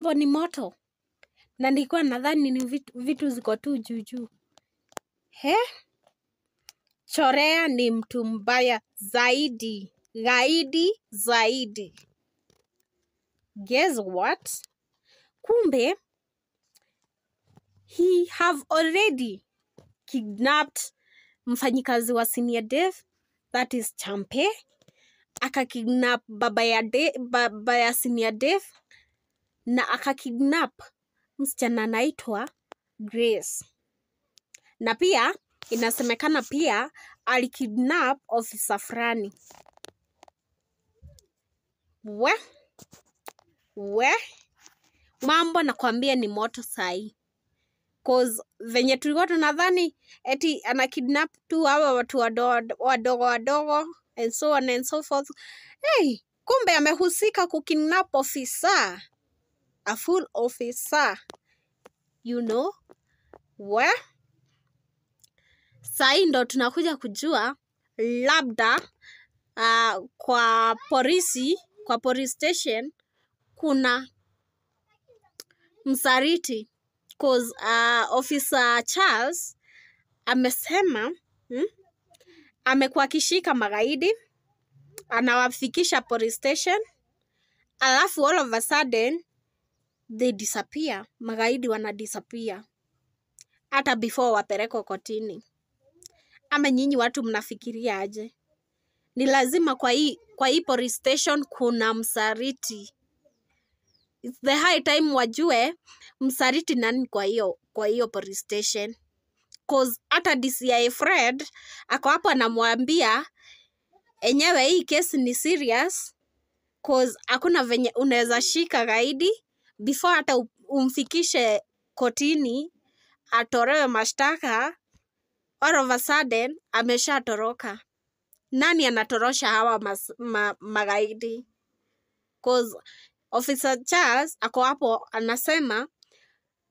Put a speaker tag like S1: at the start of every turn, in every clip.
S1: Mambo ni moto. Na nilikuwa nadhani ni vitu ziko tu juu juu. He? Chorea ni mtu mbaya zaidi. Gaidi zaidi. Guess what? Kumbe, he have already kidnapped mfanyikazi wa Senior Dev, that is Champe. Akakidnap baba ya Senior Dev na akakidnap msichana anaitwa Grace. Na pia inasemekana pia alikidnap officer fulani. We mambo nakwambia ni moto sahi. Cause venye tulikuwa tunadhani eti ana kidnap tu hawa watu wadogo wadogo and so on and so forth. Hey, kumbe amehusika kukidnap officer. A full officer. You know? We sahi ndo tunakuja kujua labda kwa polisi, kwa police station kuna msaliti. Cause Officer Charles amesema amekuwa akishika magaidi, anawafikisha police station, alafu all of a sudden they disappear. Magaidi wana disappear hata before wapelekwe kotini. Ama nyinyi watu mnafikiria aje? Ni lazima kwa hii police station kuna msaliti. It's the high time wajue msaliti nani kwa hiyo police station. Cause hata DCI Fred ako hapo anamwambia enyewe hii kesi ni serious, cause hakuna venye unaweza shika gaidi before hata umfikishe kotini atolewe mashtaka, all of a sudden ameshatoroka. Nani anatorosha hawa magaidi? Cause Officer Charles ako hapo anasema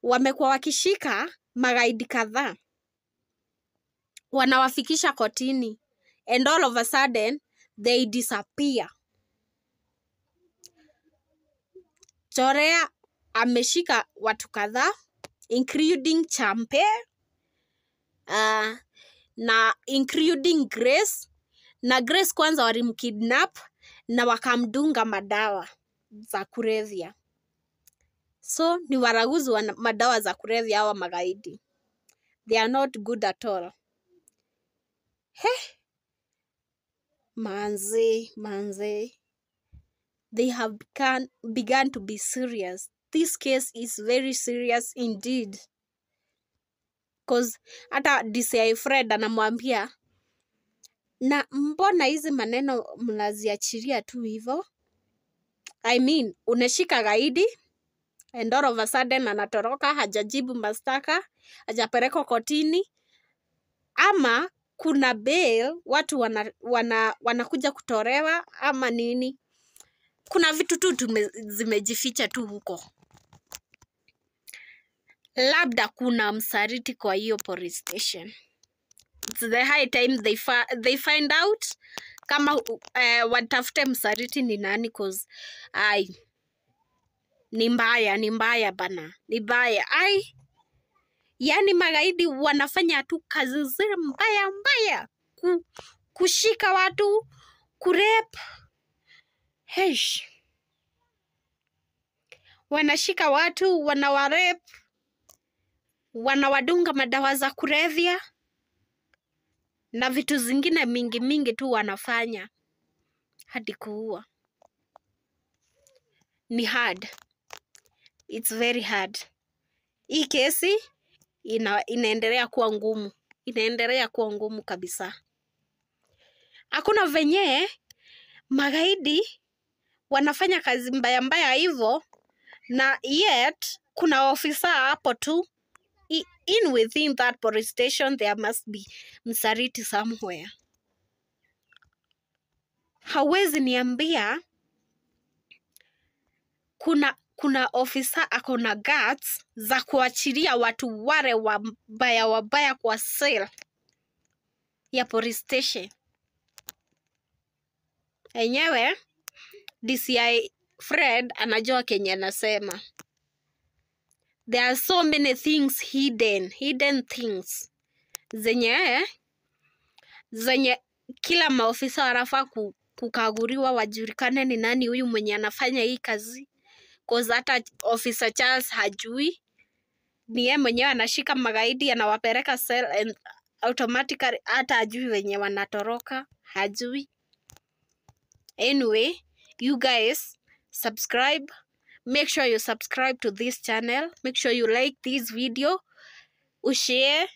S1: wamekuwa wakishika magaidi kadhaa, wanawafikisha kotini, and all of a sudden they disappear. Chorea ameshika watu kadhaa including Champe na including Grace. Na Grace kwanza walimkidnap na wakamdunga madawa za kulevya. So ni waraguzi wa madawa za kulevya hawa magaidi. They are not good at all. He? Manze. They have begun to be serious. This case is very serious indeed. Cause hata DCI Fred anamwambia, na mbona hizi maneno mnaziachilia tu hivo? I mean, unashika gaidi and all of a sudden anatoroka, hajajibu mashtaka, hajapelekwa kotini, ama kuna bail, watu wanakuja kutolewa ama nini? Kuna vitu tu zimejificha tu huko. Labda kuna msaliti kwa hiyo police station. It's the high time they find out kama watafute msaliti ni nani, cause ai ni mbaya bana, ni mbaya. Ai, yani magaidi wanafanya tu kazi zile mbaya mbaya, kushika watu, kurep. Hesh. Wanashika watu, wanawarep, wanawadunga madawa za kulevya na vitu zingine mingi mingi tu wanafanya hadi kuua. Ni hard. It's very hard. Hii kesi inaendelea kuwa ngumu. Inaendelea kuwa ngumu kabisa. Hakuna venye magaidi wanafanya kazi mbaya mbaya hivyo, na yet kuna ofisa hapo tu. In within that police station there must be msaliti somewhere. Hawezi niambia kuna ofisa ako na guts za kuachilia watu wale wabaya wabaya kwa cell ya police station. Enyewe DCI Fred anajua kenye anasema. There are so many things hidden, hidden things zenye kila maofisa wanafaa kukaguliwa wajulikane ni nani huyu mwenye anafanya hii kazi. Cause hata Officer Charles hajui, ni yeye mwenyewe anashika magaidi anawapeleka cell and automatically hata hajui wenye wanatoroka, hajui. Anyway, you guys subscribe. Make sure you subscribe to this channel. Make sure you like this video. Ushare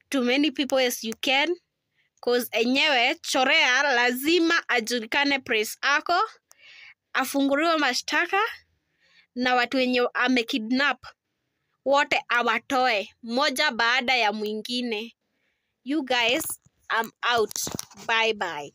S1: to many people as you can. Cause enyewe Chorea lazima ajulikane place ako, afunguliwe mashtaka na watu wenye amekidnap wote awatoe moja baada ya mwingine. You guys, I'm out. Bye bye.